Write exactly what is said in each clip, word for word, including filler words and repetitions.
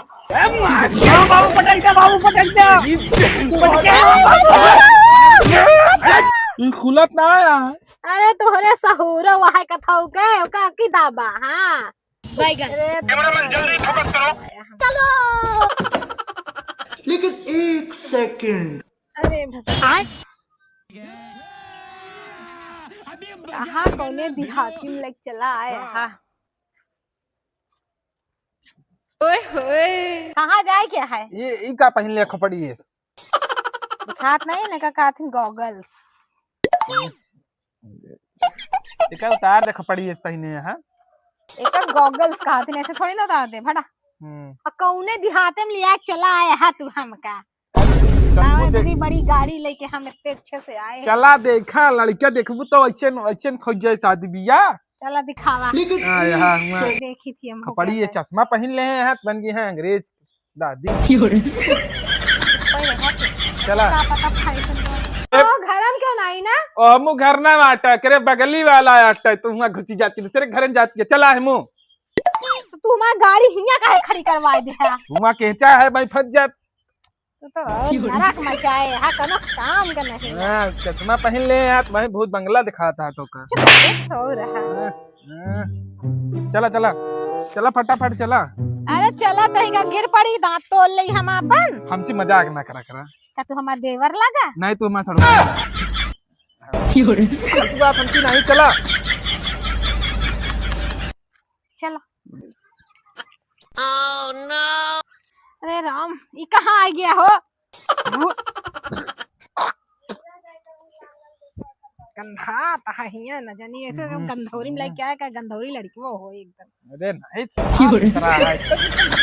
बाबू, पटक दे, बाबू, पटक दे। ई खुलत ना है। अरे तोहरे सहूरो वहाय कथऊ के, ओका की दाबा, हाँ। बैगन। अरे कैमरामैन, जल्दी फोकस करो। चलो। लेकिन एक सेकंड। अरे भगवान। कहाँ कौने देहाती में लेके चला आए, हाँ। ओए होए। कहाँ जाए क्या है? ये, ई का पहिन ले खोपड़ी है? दिखात नहीं ना का, कहथिन गॉगल्स। एका उतार दे खोपड़ी है पहिने, हाँ? एका गॉगल्स कहथिन, ऐसे थोड़ी ना उतार दे, भड़ा। हम्म। आ कौने देहाते में लिया के चला आया है तू हमका? चप्पू हाँ, देख। इतनी बड़ी गाड़ी लेके हम इतने अच्छे से आए हैं। चला देखा, लड़का देखबू तो ऐसे, ऐसे हो जाए शादी बियाह। चला दिखावा। हाँ, यहाँ हुआ। देखी थी हम खपड़ी ये चश्मा पहन ले हैं, हाथ बन गए हैं अंग्रेज दादी। क्यों रे? कोई नहीं है। चला। का पता खाई सुन लो। ए- ओ, घर में क्यों नहीं ना? ओ, हमू घर ना बाटा, करे बगली वाला आटा, तू हुआ घुसी जाती, दूसरे घर में जाती है, चला है मु। तो तू हमार गाड़ी हियाँ काहे खड़ी करवाए दे है? हुआ केचा है, मैं फंस जात। तू तो नरक मचाए है, कोनो काम का नहीं। हाँ, चश्मा पहन ले यार, मैं भूत बंगला दिखाता है तो का। चुप, एक तो रहा। हाँ, हाँ। चला, चला, चला फटाफट चला। अरे चला, तही का गिर पड़ी, दांत तोड़ ले हम आपन। हमसे मजाक ना करा करा। का तू हमार देवर लगा? नहीं, तू हमार सड़वा। क्यों रे? तू बात हमसे नहीं, चला। चलो। Oh no! अरे राम, ई कहाँ आ गया हो? गंधा तो है हियाँ, न जानी ऐसे हम हम्म। गंधौरी में लेके आए, का गंधौरी लड़की वो हो एकदम। अरे नहीं, साफ सुथरा है।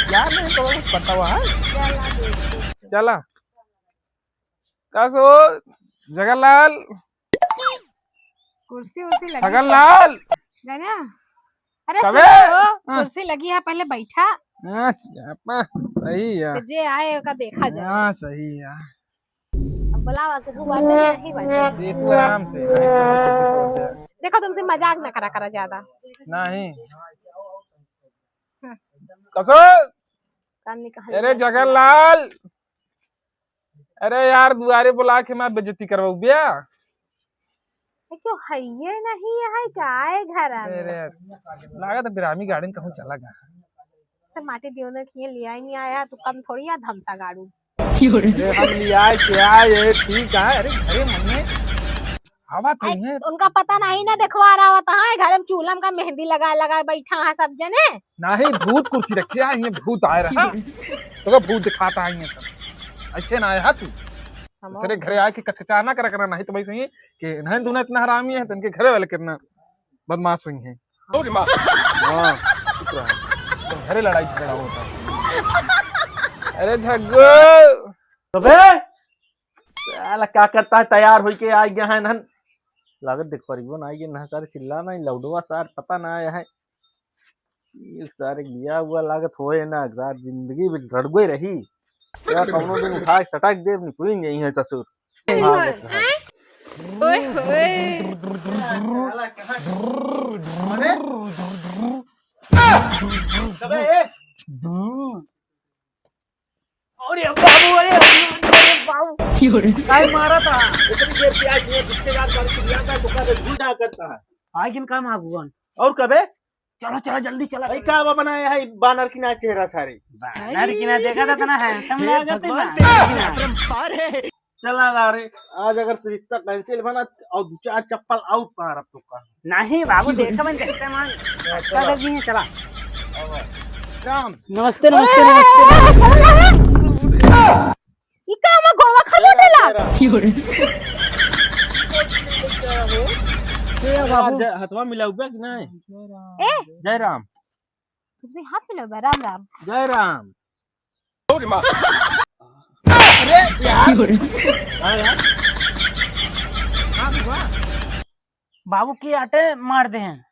क्या नहीं तो पता हुआ है? चला देखते। चला। का सो, जगनलाल? कुर्सी उर्सी लगी छगनलाल? जाना? अरे कबे? सुनो, हाँ। कुर्सी लगी है, पहले बैठा। अच्छा, सही है। तो जे आए, ओका देखा जाए। हाँ, सही है। अब बुलावा के हुआ नहीं, नहीं बैठा। देखो आराम से, भाई, कैसे, कैसे बोलते हैं। देखो, तुमसे मजाक ना करा, करा ज्यादा। नहीं। हाँ। कसो? कान निकाल अरे लिया। जगनलाल, अरे यार, दुआरे बुला के हमार बेइज्जती करवाऊ बिया। ये क्यों है, ये नहीं है का, आए घर आ अरे, लागत है बिरामी गाड़ी में कहूँ चला गया। से माटी दियो ने खिए लिया ही नहीं आया, तू कम थोड़ी आ धमसा गाड़ू। अरे हम लिया के आए, ठीक है, अरे घरे मम्मी हवा आई, कहीं है। उनका पता नहीं ना, देखवा रहा होता है, घर में चूल्हा में का मेहंदी लगा लगा बैठा है सब जने। नहीं, भूत कुर्सी रखे है, ये भूत आए रहा। तो का भूत दिखाता है ये सब। ऐसे ना आया तू। हम दूसरे घरे आके कचकचा ना करा करना, नहीं तो भाई सही कि नहीं, दुनिया इतना हरामी है, तो इनके घरे वाले कितना बदमाश हुई हैं। हाँ, चुप रहा। तो घरे लड़ाई झगड़ा होता है। अरे झग्गू। अबे, साला का करता है, तैयार होइके आ गया है नहन। लागत देख परिबो ना आइए ना, सारे चिल्ला ना, लौडवा सार पता ना आया है। ये सारे लिया हुआ लागत होए ना, सार जिंदगी भी रड़ुए रही। या कौनो दिन उठा के सटक देब, निकल गई है ससुर। लागत है। ओए होए। अरे? अबे, ए! अरे बाबू, अरे, अरे बाबू। काहे मारा था? इतनी देर से आज ये रिश्तेदार का चिल्लाता है, तो का झूठा करता है। आए किन काम आ भगवान। और कबे? चलो, चलो, जल्दी चलो। भाई, का बा बनाया है बानर की ना चेहरा सारे? बानर की ना देखा था ना, handsome ए लागत है भगवान, ना। तेरे पार है। चला ना रे, आज अगर से रिश्ता cancel बना और दो चार चप्पल और पार अब तो का। नहीं बाबू, देखा मन देखते मन। हाँ, चला। कर दी है, चला। राम। नमस्ते, नमस्ते, नमस्ते। ई का हमर गोड़वा खा लोटेला? ए बाबू। जय, हथवा मिलाऊ बा कि नहीं? ए? जय राम। तुमसे हाथ मिलाऊ बा, राम राम। जय राम। अरे यार। हाँ यार। हाँ, हुआ। बाबू के आटे मार दे हैं।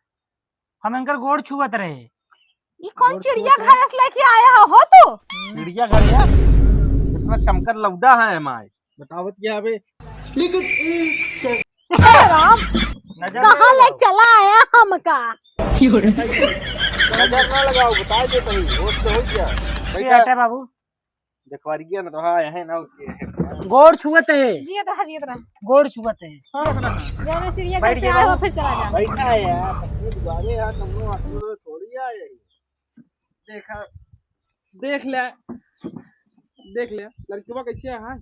हम इनकर गोड़ छुअत रहे। ई कौन चिड़िया घर से लेके आया हो, हो तू? चिड़िया घर यार, इतना चमकत लौडा है हमारे, बतावत क्या बे? लेकिन एक राम, नजर कहाँ ना ले लगाओ। चला आया हमका? नजर ना लगाओ, बता दे तनी, होश से हो गया। बैठा। हटे बाबू। देखवारिया ना तो हाँ, यहाँ ना उठिए। गोड़ छुअत है। जियत रहा, जियत रहा। गोड़ छुअत है। हाँ, जाने चिड़िया बैठ घर से गया आए हो, बाबू। फिर चला जा। बैठा है यार, तकलीफ गाने यार, तुम लोग आदमी लोग थोड़ी आए हैं। देखा, देख ले, देख ले, लड़कवा कैसे है, हाँ?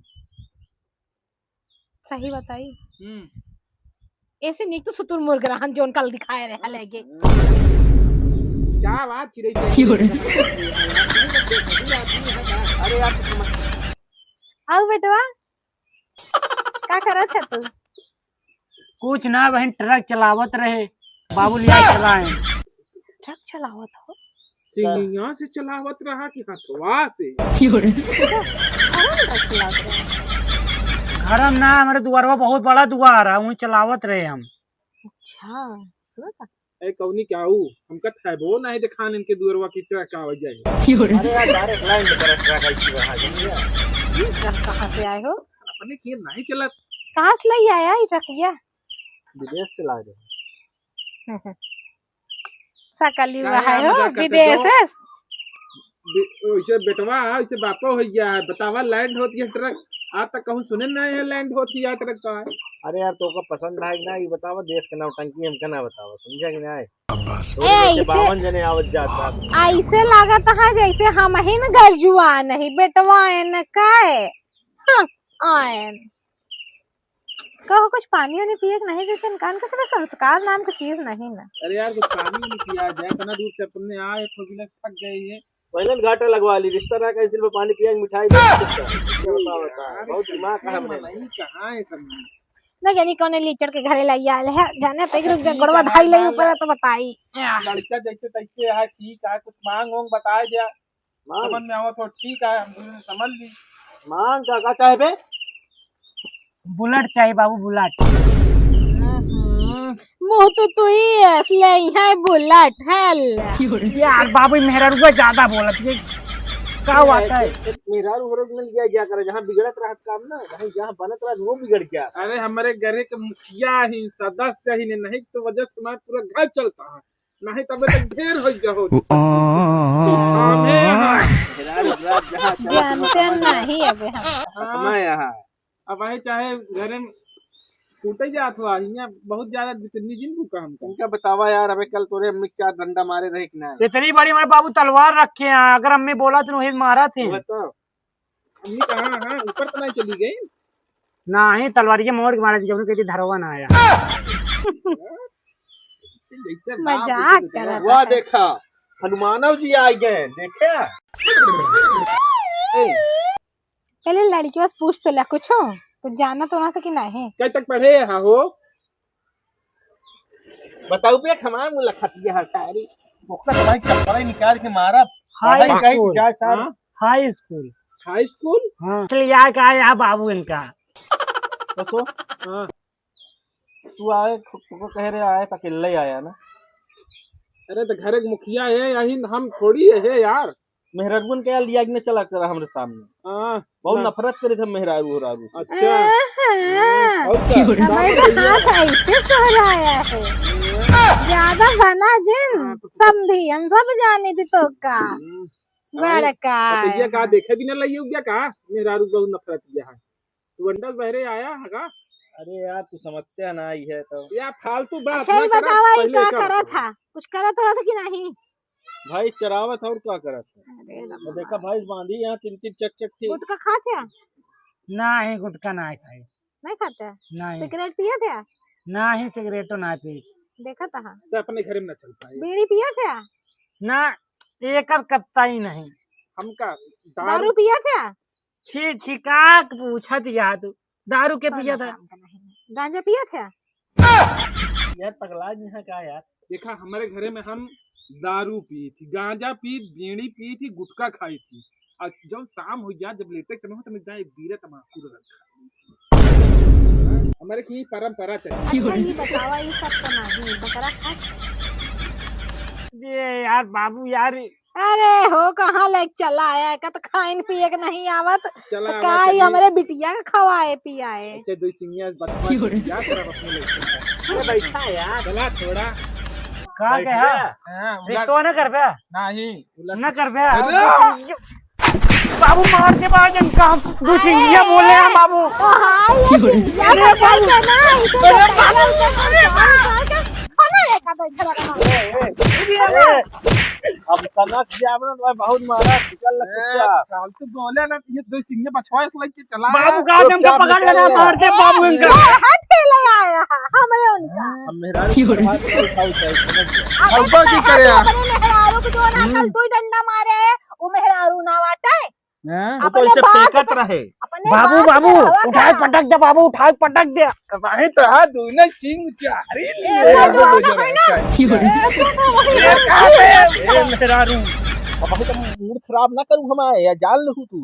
सही बताई। हम्म। ऐसे निक तो सुतुर मुर्ग रहन, जोन कल दिखाए रहे हले के। क्या बात, चिड़ै, चिड़ै। अरे यार, कुछ मत। आओ बेटवा, का करत है तू? कुछ ना बहन, ट्रक चलावत रहे, बाबू लिया चलाए। ट्रक चलावत हो? सिंगिया से चलावत रहा कि हथवा से? अरे ट्रक चलावत रहे। घरम ना, हमारे दुआरवा बहुत बड़ा दुआर है, वहीं चलावत रहे हम। अच्छा, सुनो ता। ए, कौनी क्या हूँ? हमका थैबो नहीं दिखान इनके दुआरवा की ट्रक आवत जाए। अरे यार, direct line पे ट्रक आई थी वहाँ, समझे? ये ट्रक कहाँ से आए हो? अपने के नहीं चलत। कहाँ से ले आया ये ट्रक, या? विदेश से ला रहे। सकल का युवा यार, है हो, मजाक करते विदेश तो? है। बे-, वैसे बेटवा है, वैसे बापो हो गया है। बतावा, land होती है ट्रक, आज तक कहूँ सुने नहीं है land होती है ट्रक का है। अरे यार, तोका पसंद है कि ना, ये बतावा, देश का नौटंकी हमका ना बतावा, समझा कि ना? बस। ए, ऐसे बावन जने आवत जात बा। ऐसे लागत है जैसे हम ही न गरजुआ नहीं, बेटवा है न का है। हाँ, आयन। कहो, कुछ पानी वानी पिए के नहीं देते, कान के सिवा संस्कार नाम की चीज नहीं ना। अरे यार, कुछ पानी वानी पिया जाए, इतना दूर से अपने आए, थोड़ी ना थक गए हैं। पहले घाटा लगवा ली, रिश्ता ना कैंसिल में पानी पिया, मिठाई दे, ये बताओ, बताओ। यार, बहुत दिमाग खराब है। नहीं, कहाँ है सब? ना जानी कौन लीचड़ के घरे लाई आल है, जाने तक रुक जा, गोड़वा धाई ले ऊपर तो बताई। लड़का जैसे तैसे है, ठीक है, कुछ मांग वांग बताए जा। मांग। समझ में आवत हो, ठीक है, हम दूसरे से समझ ली। मांग का, का चाहे बे? बुलेट चाही बाबू, बुलेट। हम्म, मुँह तो तू ही है, ले है बुलेट, है ले। यार बाबू, मेहरारू का ज्यादा बोलत है, का बात है? मेहरारू हरो मिल गया, क्या करे, जहाँ बिगड़त रहत काम ना, जहाँ, जहाँ बनत रहत वो बिगड़ गया। अरे हमारे घरे के मुखिया ही, सदस्य ही ने, नहीं तो वजह से हमारा पूरा घर चलता है। नहीं तबे तक ढेर हो गया हो। जानते नहीं अबे हम। हाँ। अब वही चाहे घरे में कूटे जात हुआ, हियाँ बहुत ज्यादा जितनी जिन रुका हमका। उनका बतावा यार, अबे कल तोरे अम्मी के चार डंडा मारे रहे कि ना? इतनी बड़ी हमारे बाबू तलवार रखे हैं, अगर अम्मी बोला तो वही मारा थे। बताओ। अम्मी कहाँ, हाँ, ऊपर तो नहीं चली गई? नाही, तलवारिया मोड़ के मारा जी, कहती धरवा ना आया। जैसे बाप मजाक जैसे करत वाह, है। देखा, हनुमानव जी आ गए, देखे? ए। पहले लड़की बस पूछ तो ले कुछ, कुछ जाना तो ना था कि नहीं? कब तक पढ़े यहाँ हो? बताऊ बे, हमार मुलाकात यहाँ सारी। ओकर भाई चप्पल निकाल के मारा। हाई पढ़ाई कहीं स्कूल। जाए सार। हाँ? हाई स्कूल। हाई स्कूल? हाँ। चल, यहाँ का आया बाबू इनका। बसो। हाँ। तू आए, तुमको कह रहे आए, तो अकेले ही आया ना? अरे, तो घर के मुखिया है, यही हम थोड़ी है यार। मेहरारुन के यार लिया के न चला करा हमरे सामने। हाँ। बहुत ना। नफरत करे थे मेहरारू होरारू से। अच्छा। हाँ। और क्या? हमारे तो हाथ ऐसे सहराया है। ज्यादा बना जिन, हाँ, तो समधी, हम सब जाने थे तो का। हम्म। बड़का तो ये है। का देखे भी ना लगी हो गया का? मेहरारू बहुत नफरत किया है। तू अंडा बहरे आया है का? अरे यार, तू समझते है ना, ये है तो। यार, फालतू बात अच्छा, ना ये करा, बतावा, ये पहले का का करत बतावा। था? कुछ करत रहा था कि नहीं? भाई चरावत है और का करत है? अरे रमा। देखा भैंस बांधी यहाँ तीन तीन चक चक थी। गुटखा खात है? नाही, गुटखा नाही खाई। नहीं खात है? नाही। सिगरेट पियत है? नाही, सिगरेटो नाही पी। देखत है। तो अपने घर में ना चल पाए। बीड़ी पियत है? ना, एकर कत्ता ही नहीं। हमका दारू दारू पियत है? छी, छी, का पूछत या तू? दारू के पियत है? गांजा पियत है? यार पगला जी हैं का यार? देखा, हमारे घरे में हम दारू पी थी, गांजा पी, बीड़ी पी थी, गुटखा खाई थी। और जब शाम हो गया, जब लेटे के समय हो, तो मैं जाए बीड़ा तमाकू रखा। हमारे की परंपरा चली। अच्छा, ये बतावा, ये सब तो नहीं, बकरा खा। ये यार बाबू यार, अरे हो, कहाँ लेके चला आया है? का तो खाइन पिए के नहीं आवत, चला तो आवा का ही चली। हमरे बिटिया के खवाए पियाए? अच्छा, दो सिंगिया बतवा क्यों रे? क्या करब अपने लड़के का? अरे बैठा यार। चला छोड़ा। का बैठ कहा? गया। हाँ, उलट। रिश्तो ना करबे? नहीं, उलट। ना करबे? अरे! बाबू मार दे बाबू इनका, हम दो सिंगिया बोले हैं बाबू। तो हाँ, ये सिंगिया अरे बोल बाबू। के ना, इसे अरे बताइए, बाबू। इसे अरे बाबू। खाना लेकर दो इधर। ए, ए, ए, अब सनक जावना भाई बहुत मारा, निकल लग ए, चुपचाप। फालतू बोले ना, ये दो सिंगिया बछवा ऐसे लेके चला बाबू है। का दम का चुपचाप पकड़ निकल लेना, ले। मार दे बाबू इनका। ये हाथ पे ले आया, हमरे उनका। हम मेहरारू के हाथ पे उठाऊ चाहे, समझ गया। अब अब की तो करे देखा आप? अपने मेहरारू को जो ना हम्म। कल तू ही डंडा मारे है, वो मेहरारू ना वाटे। हैं? वो तो अपने इसे बाप फेंकत रहे। अपने बाबू, बाप बाबू, के हवा उठाए का? पटक दे बाबू, उठाए पटक दे। वही तो है, दोनों सिंह चारी ए, लिए। वो जो है ना, है ना? ए, तू तो वही ए, कहाँ पे है? ए, मेहरारू, अब वही तो मूड खराब ना करू हमारे, या जान लहू तू।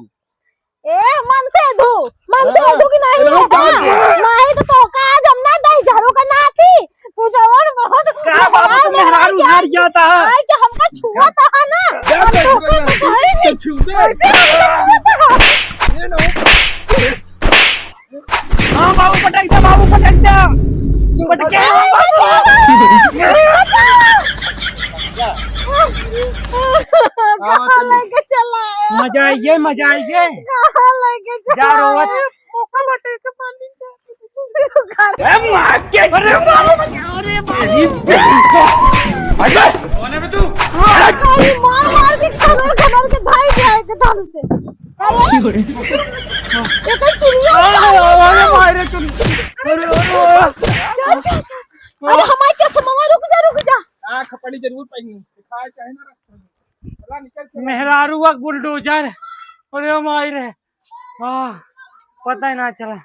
ए, मन से धू, मन से हाँ। धू कि नहीं रुक, है? रुक। नहीं तो, तो का आज हम ना दही झाड़ू का नाती, तू जवन बहुत का बाबू, खराब तो है, मेहरारू आके, हार जाता है। आके हमका छुआ तो है ना, क्या हम तो करना? कुछ है नहीं। छू दे। कैसे हमका छुआ तो है? ये लो। हाँ बाबू, पटक दे बाबू, पटक दे। पटक दे। अरे, बचाओ, बचाओ। कहाँ लेके चला है? मजा आइए, मजा आइए। कहाँ लेके चला जा रोवत। है? मौका बाटे के पानी का। ए, मार के, अरे बाबू, अरे बाबू। अरे, कौन है बे तू? अरे, मार, मार के, खबर, खबर के भाई जाए के धन से। अरे, ये कोई चुड़िया अरे, उतार अरे, लेता है। अरे, मारे चुन-, अरे, अरे, अरे। जा, जा, जा। अरे, हमार चश्मा, रुक जा, रुक जा। आँख पड़ी जरूर पाएंगे। दिखाए चाहे ना रखा। चला, निकल, चला। मेहरारुआ बुलडोजर। अरे, माई रे। आह, पता ही ना चला।